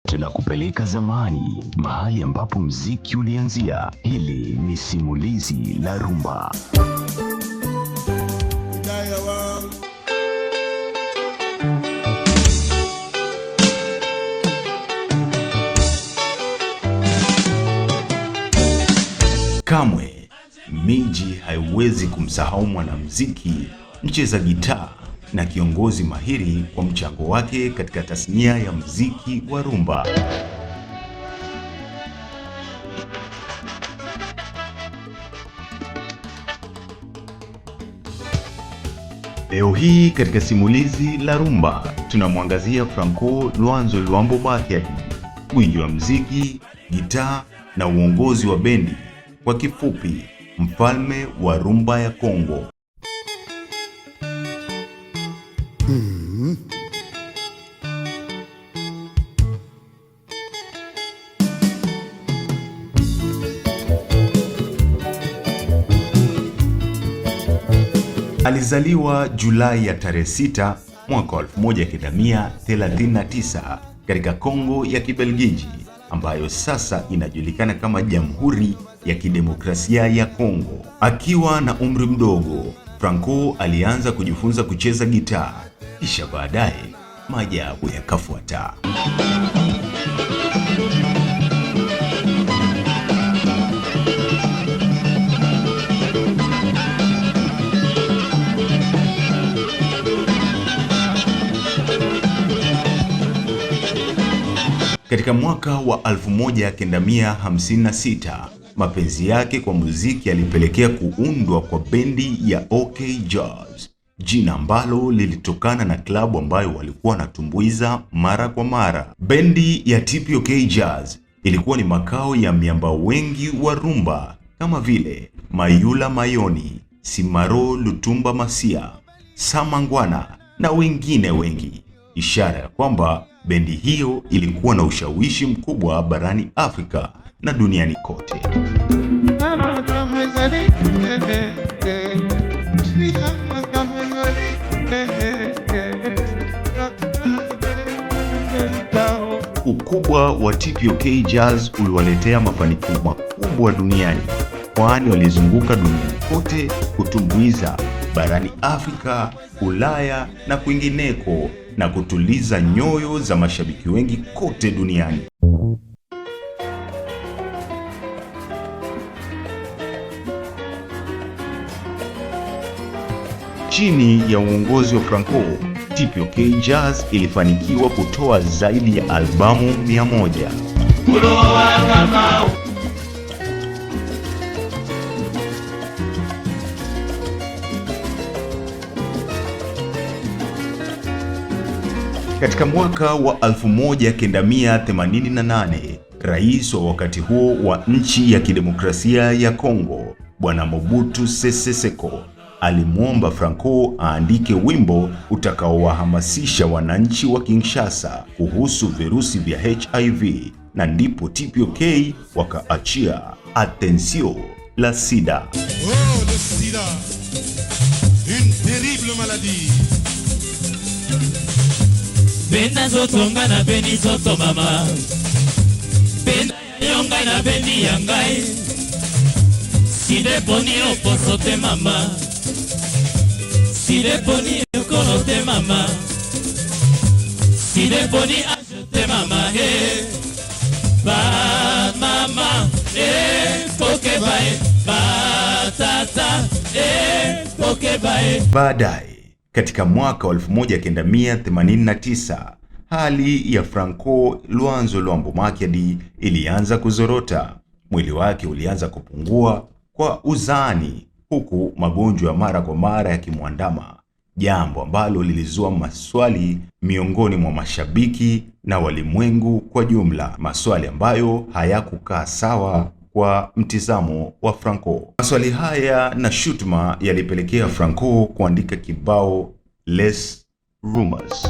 Tunakupeleka zamani, mahali ambapo mziki ulianzia. Hili ni simulizi la rumba. Kamwe miji haiwezi kumsahau mwanamuziki, mcheza gitaa na kiongozi mahiri kwa mchango wake katika tasnia ya muziki wa rumba. Leo hii katika simulizi la rumba tunamwangazia Franco Luanzo Luambo Makiadi, gwiji wa muziki, gitaa na uongozi wa bendi, kwa kifupi mfalme wa rumba ya Kongo. Alizaliwa Julai ya tarehe 6 mwaka 1939 katika Kongo ya Kibelgiji ambayo sasa inajulikana kama Jamhuri ya Kidemokrasia ya Kongo. Akiwa na umri mdogo, Franco alianza kujifunza kucheza gitaa, kisha baadaye maajabu yakafuata. Katika mwaka wa 1956, mapenzi yake kwa muziki yalipelekea kuundwa kwa bendi ya OK Jazz, jina ambalo lilitokana na klabu ambayo walikuwa wanatumbuiza mara kwa mara. Bendi ya TPOK Jazz ilikuwa ni makao ya miamba wengi wa rumba kama vile Mayula Mayoni, Simaro Lutumba Masia, Samangwana na wengine wengi, ishara ya kwamba bendi hiyo ilikuwa na ushawishi mkubwa barani Afrika na duniani kote. Ukubwa wa TPOK Jazz uliwaletea mafanikio makubwa duniani, kwani walizunguka duniani kote kutumbuiza barani Afrika, Ulaya na kwingineko na kutuliza nyoyo za mashabiki wengi kote duniani. Chini ya uongozi wa Franco, TPOK Jazz ilifanikiwa kutoa zaidi ya albamu 100. Katika mwaka wa 1988, rais wa wakati huo wa nchi ya kidemokrasia ya Kongo, Bwana Mobutu Sese Seko, alimwomba Franco aandike wimbo utakaowahamasisha wananchi wa Kinshasa kuhusu virusi vya HIV, na ndipo TPOK wakaachia Attention la Sida. Oh, le sida, une terrible maladie. Benda nzoto nga na beni nzoto mama, benda ya yo ngai na beni ya ngai, sida eponi yo poso te mama, sida eponi ekolo te mama, sida eponi age te mama, eh. Ba mama, eh, pokeba e, ba tata, eh, pokeba e. Baadaye katika mwaka wa 1989, hali ya Franco Luanzo Luambo Makiadi ilianza kuzorota. Mwili wake ulianza kupungua kwa uzani, huku magonjwa ya mara kwa mara yakimwandama, jambo ambalo lilizua maswali miongoni mwa mashabiki na walimwengu kwa jumla, maswali ambayo hayakukaa sawa kwa mtizamo wa Franco. Maswali haya na shutuma yalipelekea Franco kuandika kibao Les Rumors.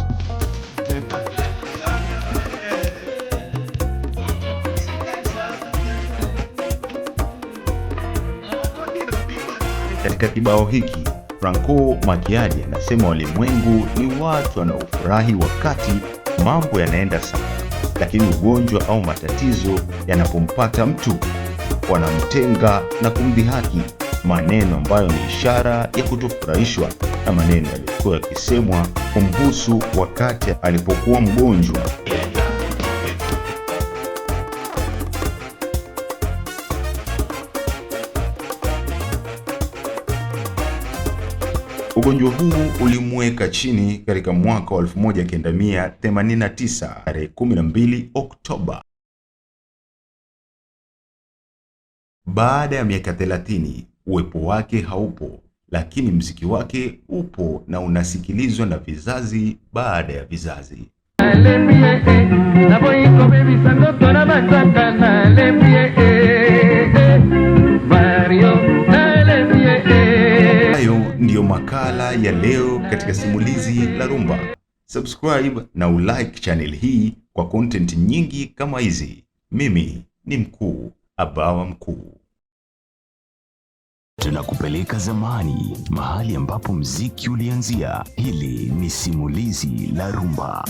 Katika kibao hiki Franco Makiadi anasema walimwengu ni watu wanaofurahi wakati mambo yanaenda sawa, Lakini ugonjwa au matatizo yanapompata mtu, wanamtenga na kumdhihaki, maneno ambayo ni ishara ya kutofurahishwa na maneno yaliyokuwa yakisemwa kumhusu wakati alipokuwa mgonjwa. Ugonjwa huu ulimweka chini katika mwaka wa 1989 tarehe 12 Oktoba. Baada ya miaka 30, uwepo wake haupo, lakini mziki wake upo na unasikilizwa na vizazi baada ya vizazi. Nalembi eh, eh, naboyi kobebisa nzoto na basaka nalembi eh, eh, eh, Mario nalembi eh, eh. Hayo ndiyo makala ya leo katika Simulizi la Rhumba. Subscribe na ulike channel hii kwa content nyingi kama hizi. Mimi ni Mkuu Abawa Mkuu. Tunakupeleka zamani, mahali ambapo mziki ulianzia. Hili ni Simulizi la Rhumba.